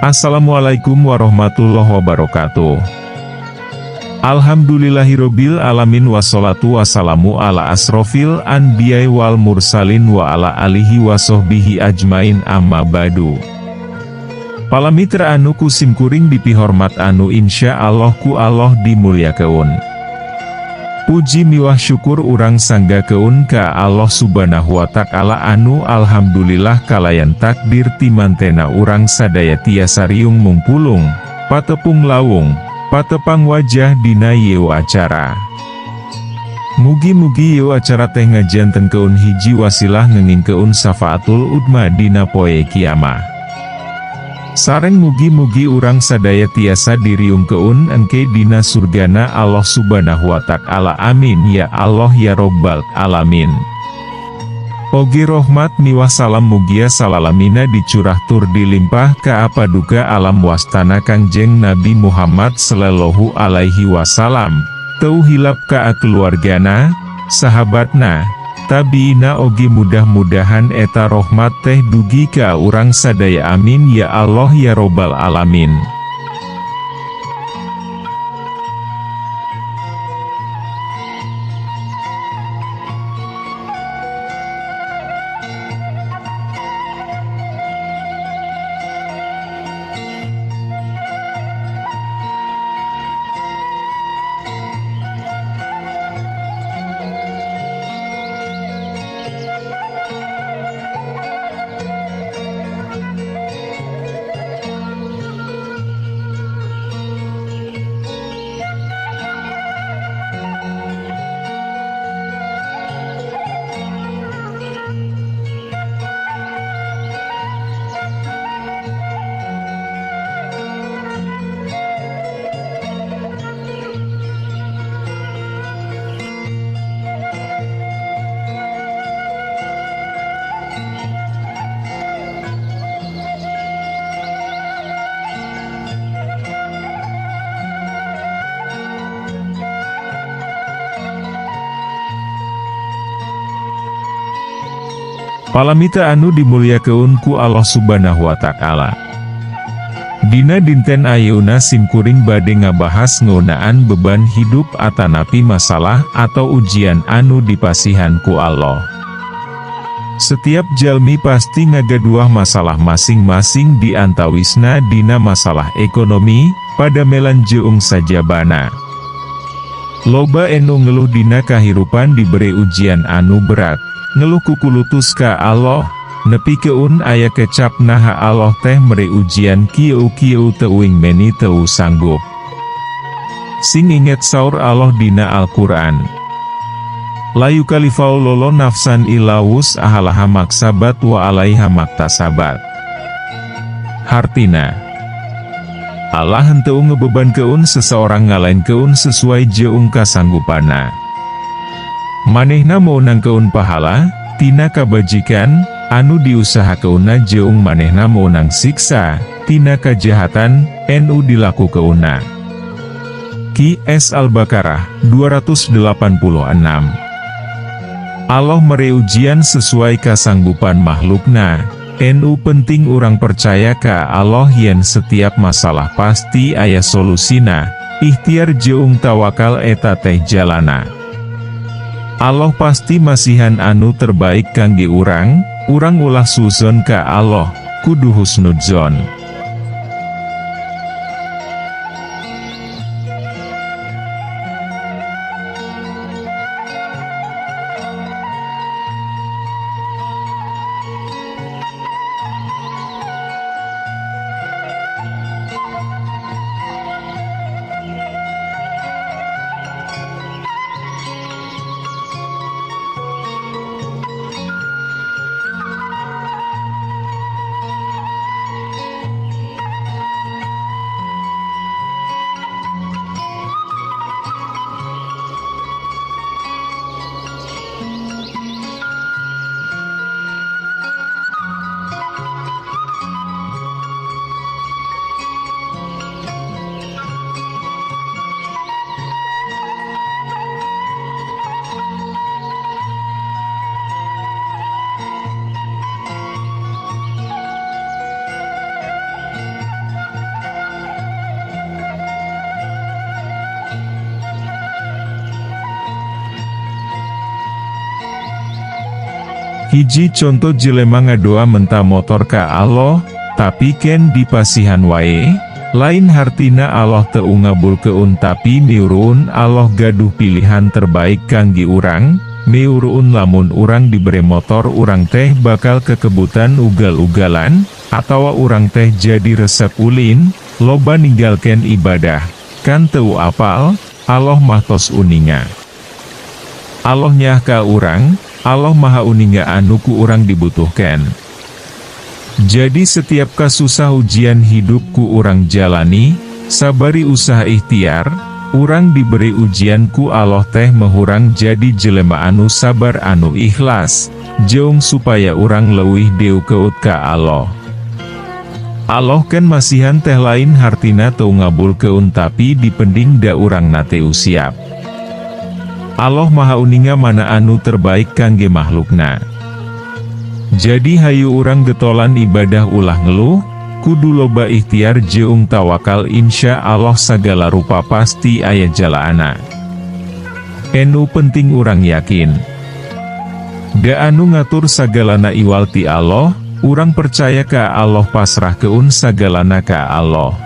Assalamualaikum warahmatullahi wabarakatuh. Alhamdulillahirobbil alamin wassalatu wassalamu ala asrofil anbiya'i wal mursalin wa ala alihi wasohbihi ajmain, amma ba'du. Pala mitra anu ku simkuring dipihormat, anu insya Allah ku Allah dimulyakeun. Puji miwah syukur urang sanggakeun ka Allah Subhanahu wa Ta'ala anu alhamdulillah kalayan takdir timantena urang sadaya tiasa riung mungpulung, patepung lawung, patepang wajah dina ieu acara. Mugi-mugi ieu acara teh ngajantenkeun hiji wasilah ngengingkeun safaatul udma dina poe kiamah. Sareng mugi-mugi urang sadaya tiasa diriungkeun engke dina surgana Allah Subhanahu wa Ta'ala, amin ya Allah ya Robbal alamin. Oge rohmat miwah salam mugia salalamina dicurah tur dilimpah ka paduka alam wastana Kangjeng Nabi Muhammad sallallahu alaihi wasallam, teu hilap ka keluargana, sahabatna, tabiina, oge mudah-mudahan eta rohmat teh dugi ka urang sadaya, amin ya Allah ya Robbal alamin. Palamita anu dimulyakeun ku Allah Subhanahu wa Ta'ala. Dina dinten ayeuna simkuring bade ngabahas ngeunaan beban hidup atanapi masalah atau ujian anu dipasihan ku Allah. Setiap jalmi pasti ngagaduah masalah masing-masing, di antawisna dina masalah ekonomi, padamelan jeung sajabana. Loba enu ngeluh dina kahirupan diberi ujian anu berat, ngeluh kukulutus ka Allah, nepikeun aya kecap, "Naha Allah teh mere ujian kieu-kieu, teuing meni teu sanggup." Sing inget saur Allah dina Al-Quran. La yukallifullahu nafsan illa wus'aha laha maksabat wa alaiha maktasabat. Hartina, Allah henteu ngebebankeun seseorang ngalainkeun sesuai jeung kasanggupana. Manehna meunangkeun pahala tina kabajikan anu diusahakeunna jeung manehna meunang siksa tina kajahatan nu dilakukeunna. Qs Al-Baqarah 286. Allah mere ujian sesuai kasanggupan makhlukna. Nu penting urang percaya ka Allah yen setiap masalah pasti aya solusina, ikhtiar jeung tawakal eta teh jalana. Allah pasti masihan anu terbaik kangge urang, urang ulah suuzon ka Allah, kudu husnudzon. Hiji conto jelema ngadoa menta motor ka Allah, tapi ken dipasihan wae, lain hartina Allah teu ngabulkeun, tapi miuruun Allah gaduh pilihan terbaik kangge urang, miuruun lamun urang dibere motor urang teh bakal kekebutan ugal-ugalan, atawa urang teh jadi resep ulin, loba ninggalkeun ibadah, kan teu apal, Allah mah tos uninga. Allah nyaah ka urang, Allah maha uninga anu ku urang dibutuhkan. Jadi setiap kasusah ujian hidup ku urang jalani, sabari usaha ikhtiar, urang diberi ujian ku Allah teh meh urang jadi jelema anu sabar, anu ikhlas, jeung supaya urang leuwih deukeut ka Allah. Allah kan masihan teh lain hartina teu ngabulkeun, tapi dipending da urang na teu siap. Allah maha uninga mana anu terbaik kangge makhlukna. Jadi hayu urang getolan ibadah, ulah ngeluh, kudu loba ikhtiar jeung tawakal, insya Allah sagala rupa pasti aya jalaanana. Enu penting urang yakin. Da anu ngatur sagalana iwal ti Allah, urang percaya ka Allah, pasrahkeun sagalana ka Allah.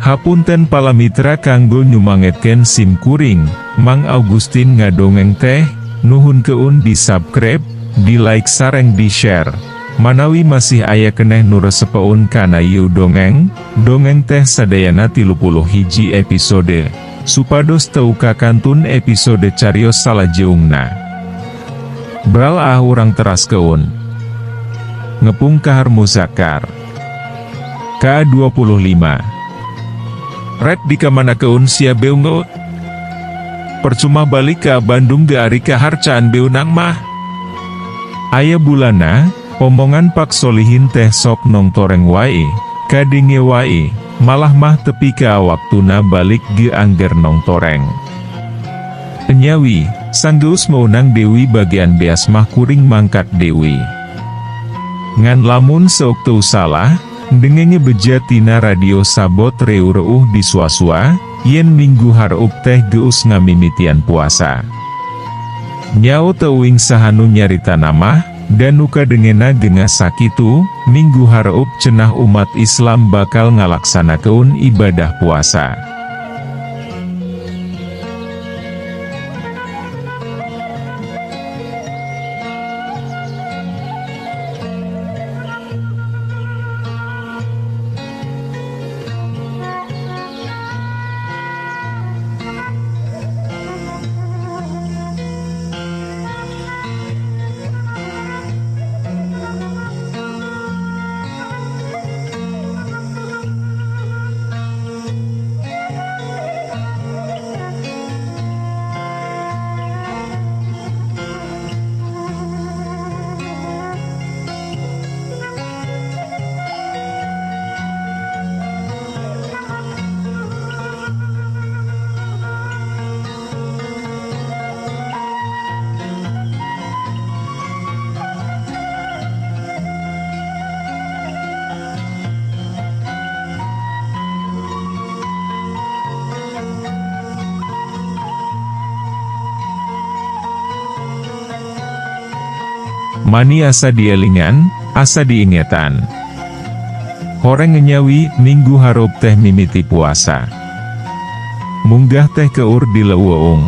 Hapunten palamitra kanggo nyumangetkeun sim kuring, Mang Augustin ngadongeng teh, nuhunkeun di subscribe, di like sareng di share. Manawi masih aya keneh nu resepeun kana ieu dongeng, dongeng teh sadayana 31 episode, supados teu kakantun episode carios salajeungna. Bral ah, urang teraskeun. Ngepung Kahar Muzakkar. K25. Rek dikamanakeun sia, beungeut? Percuma balik ke Bandung ge, ari kahar can beunang mah. Aya bulana, omongan Pak Solihin teh sok nongtoreng wae, kadenge wae, malah mah tepi ka waktuna balik ge angger nongtoreng. Enya wi, sanggeus meunang deui bagian beas mah kuring mangkat deui. Ngan lamun seuk teu salah, dengenge beja tina radio sabot reu-reuh di sua-sua, yen minggu hareup teh geus ngamimitian puasa. Nyao teuing saha nu nyarita mah, dan nu kadengena genga sakitu, minggu hareup cenah umat Islam bakal ngalaksanakeun ibadah puasa. Mani asa dielingan, asa diingetan. Horeng ngenyawi, minggu hareup teh mimiti puasa. Munggah teh keur di leuweung.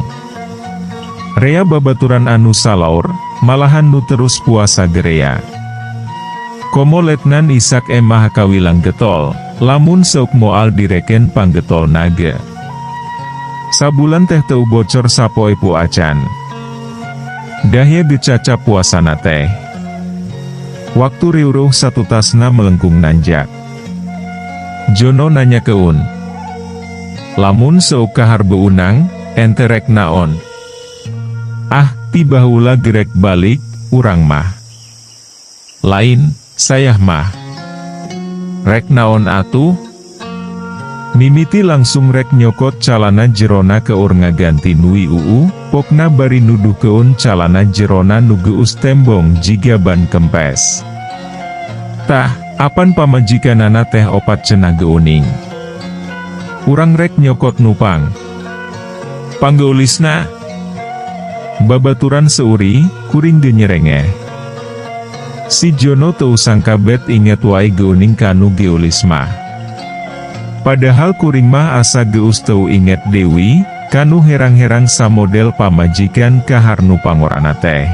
Rea babaturan anu salaur, malahan nu terus puasa ge rea. Komo Letnan Isak mah kawilang getol, lamun seuk moal direken panggetolna ge. Sabulan teh teu bocor sapoe pu acan. Dahya ge cacap puasana teh. Waktu riuruh satutasna melengkung nanjak. Jono nanyakeun. Lamun seuk kahar beunang, ente rek naon? Ah, ti baheula ge rek balik, urang mah. Lain, sayah mah. Rek naon atuh? Mimiti langsung rek nyokot calana jerona keur ngaganti nu ieu, pokna bari nuduhkeun calana jerona nu geus tembong jiga ban kempes. Tah, apan pamajikanana teh opat cenah geuning. Urang rek nyokot nu pang. Panggeulisna. Babaturan seuri, kuring ge nyerengeh. Si Jono teu sangka bet inget wae geuning kanu geulis mah. Padahal kuring mah asa geus teu inget deui, kanu herang-herang samodel pamajikan kahar nu pangorana teh.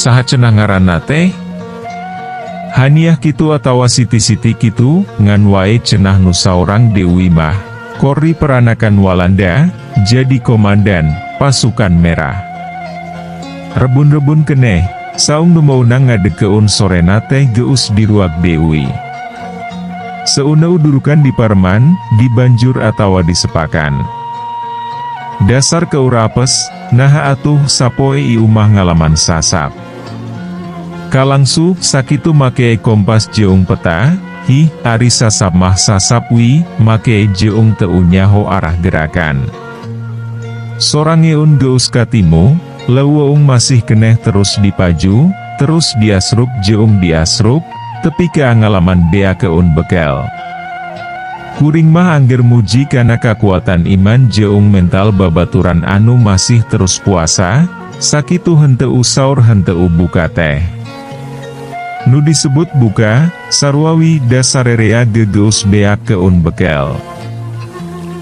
Saha cenah ngaranna teh? Haniah kitu atawa Siti-siti kitu, ngan wae cenah nu saurang Dewi mah, Korri peranakan Walanda, jadi komandan pasukan merah. Rebun-rebun keneh, saung nu meunang ngadekeun sorena teh geus diruak Dewi. Seuneu durukan di parman, di banjur atawa disepakan. Dasar keur apes, naha atuh sapoe ieu mah ngalaman sasap. Kalangsu, sakitu make kompas jeung peta, hi, ari sasap mah sasap wi, make jeung teu nyaho arah gerakan. Sorangeun geus katimu, leuweung masih keneh terus dipaju, terus diasruk jeung diasruk, tepi ka ngalaman beakeun bekel. Kuring mah angger muji kana kakuatan iman jeung mental babaturan anu masih terus puasa, sakitu henteu saur henteu buka teh. Nu disebut buka, sarua wi da sarerea gegeus beak keun bekel.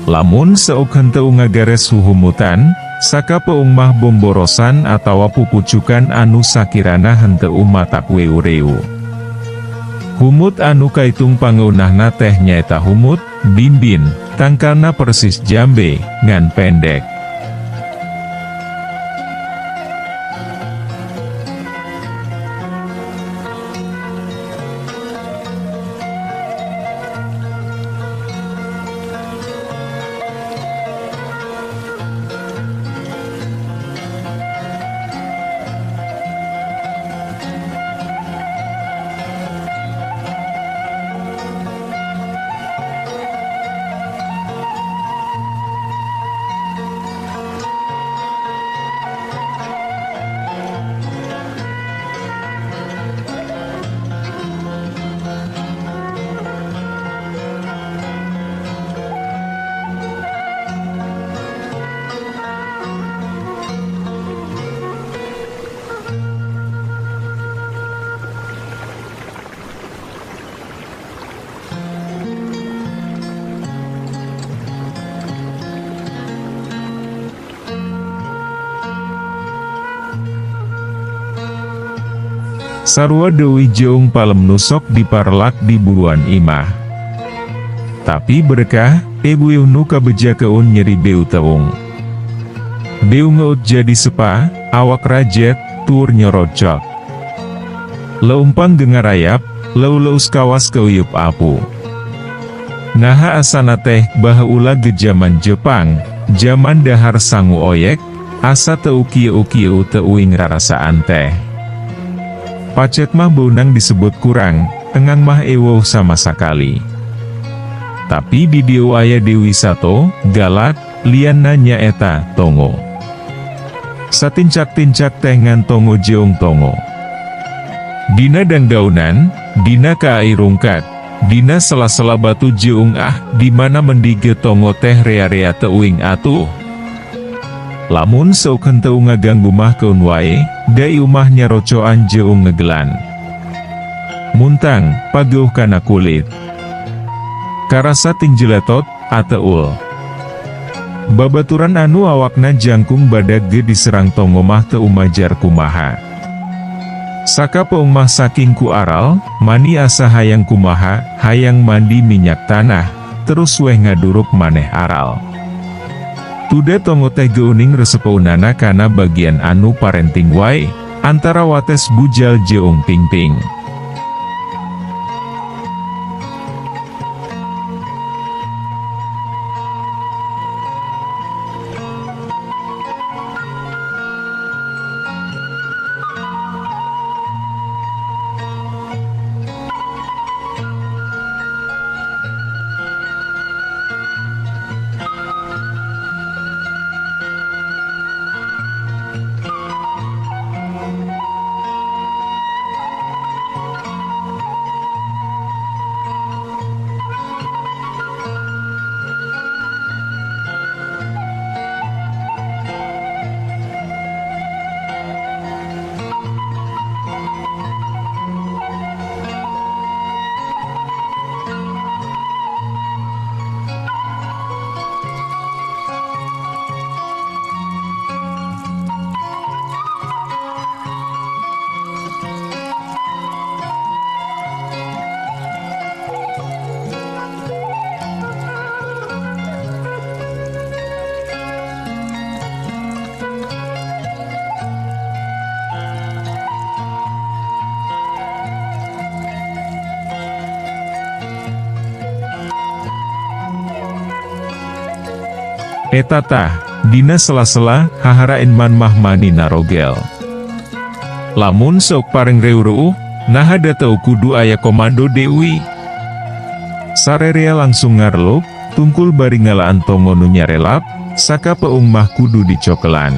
Lamun seuk henteu ngagares huhumutan, sakapeung mah bomborosan atawa pupucukan anu sakirana henteu matak weu-reu. Humut anu kaitung pangeunahna teh nyaeta humut, bimbin, tangkalna persis jambe, ngan pendek. Sarua deui jeung palem nu sok diparelak di buruan imah. Tapi berkah, eweuh nu kabejakeun nyeri beuteung. Beu ngeut jadi sepa, awak rajet, tur nyorocot. Leumpang ge ngarayap, leuleus kawas keuyeup apu. Naha asana teh baheula ge jaman Jepang, jaman dahar sangu oyek, asa teu kieu-kieu teu uing rarasaan teh. Pacet mah beunang disebut kurang, engang mah eweuh sama sakali. Tapi di dieu aya Dewi Sato, galak, lianna nyaeta tongo. Satincak-tincak teh ngan tongo jeung tongo. Dina dangdaunan, dina kaai rungkad, dina sela-sela batu jeung ah, di mana mendi ge tongo teh rea-rea teuing atuh. Lamun sauk henteu ngaganggu mah keun wae, da ieu mah nyarocoan jeung ngegelan. Muntang, pageuh kana kulit. Karasa tingjeletot, ateul. Babaturan anu awakna jangkung badag ge diserang tongo mah teu majar kumaha. Sakapeung mah saking ku aral, mani asa hayang kumaha, hayang mandi minyak tanah, terus weh ngaduruk maneh aral. Tuda tongo teh geuning resepeunana kana bagian anu parenting wae, antara wates bujal jeung pingping. Eta tah, dina sela-sela, hahara enman mah mani narogel. Lamun sok pareng reureuh, naha da teu kudu aya komando deui. Sarerea langsung ngarluk, tungkul bari ngalaan tongo nu nyarelap, sakapeung mah kudu dicokelan.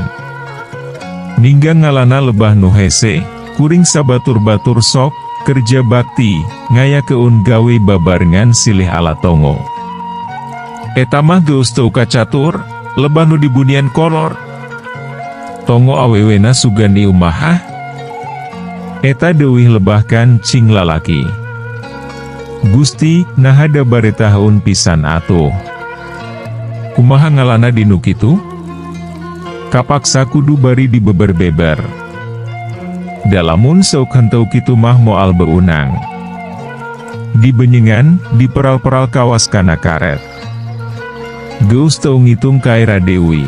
Ninggang ngalana lebah nu hese, kuring sabatur-batur sok, kerja bakti, ngayakeun gawe babarengan silih ala tongo. Eta mah geus teu kacatur, lebah nu dibunian kolor. Tongo awewena sugan ieu mah hah? Eta deuih lebah kan cing lalaki. Gusti, naha da baretaheun pisan atuh. Kumaha ngalana di nu kitu? Kapaksa kudu bari dibeber-beber. Da lamun sauk henteu kitu mah moal beunang. Dibenyengan, diperal-peral kawas kana karet. Geus teu ngitung kaera deui.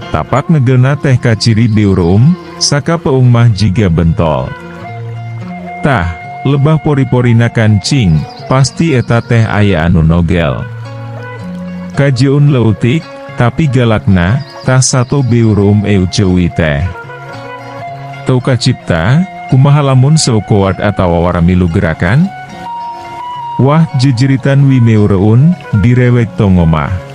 Tapak ngegelna teh kaciri beureum, sakapeung mah jiga bentol. Tah, lebah pori-porina kancing, pasti eta teh aya anu nogel. Kajeun leutik, tapi galakna, tah sato beureum euceui teh. Teu kacipta, kumaha lamun saukowat atawa waramilu gerakan? Wah, jejeritan wi meureun, direwek tongo mah.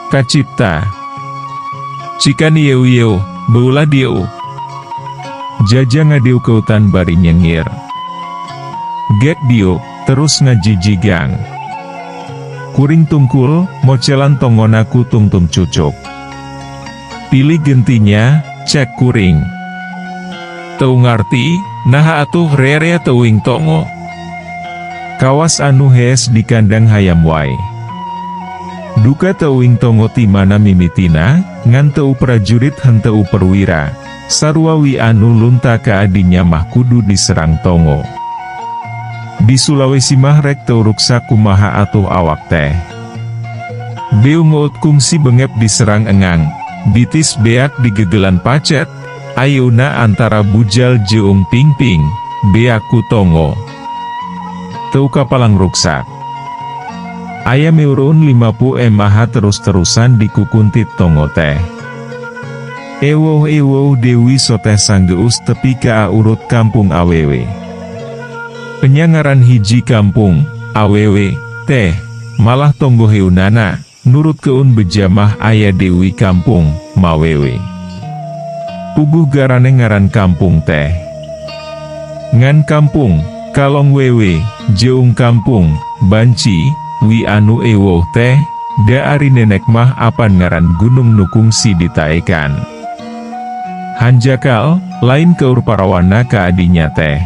Kacipta. Cikan yeu-yeu, beulah dieu. Jaja ngadiukeutan bari nyengir. Gek diuk, terus ngajijigang. Kuring tungkul, mocelan tongona ku tungtung cucuk. Pilih gentinya, cek kuring. Teu ngarti, naha atuh rere teuing tongo. Kawas anu hees di kandang hayam wae. Duka teuing tongo ti mana mimitina, ngan teu prajurit henteu perwira, sarua wi anu lunta ka adinya mah kudu diserang tongo. Di Sulawesi mah rek teu ruksak kumaha atuh awak teh. Beungeut kungsi bengep diserang engang, bitis beak digegelan pacet, ayeuna antara bujal jeung pingping, beak ku tongo. Teu kapalang ruksak. Aya meureun 50 mah terus-terusan dikukuntit tongo teh. Ewoh-ewoh Dewi Soteh sanggeus tepi ka urut kampung awewe. Penyangaran hiji kampung, awewe, teh, malah tonggo heunana, nurutkeun beja mah aya Dewi kampung, mawewe. Puguh garane ngaran kampung teh. Ngan kampung, kalong wewe, jeung kampung, banci, wi anu ewoh teh, da ari nenek mah apan ngaran gunung nu kungsi ditaekan. Hanjakal, lain keur parawana ka adinya teh.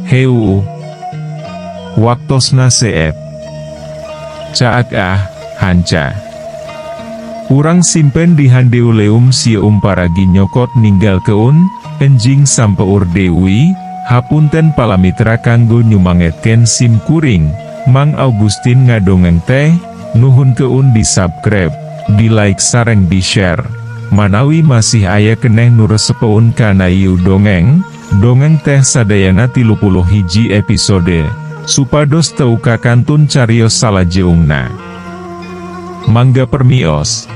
Heu. Waktosna seep. Caak ah, hanca. Urang simpen di handeuleum sieum paragi nyokot ninggalkeun, enjing sampeur deui, hapunten palamitra kanggo nyumangetkeun sim kuring, Mang Augustin ngadongeng teh, nuhunkeun di subscribe, di like sareng di share. Manawi masih aya keneh nu resepeun kana ieu dongeng, dongeng teh sadayana 31 episode, supados teu kakantun carios salajeungna. Mangga permios.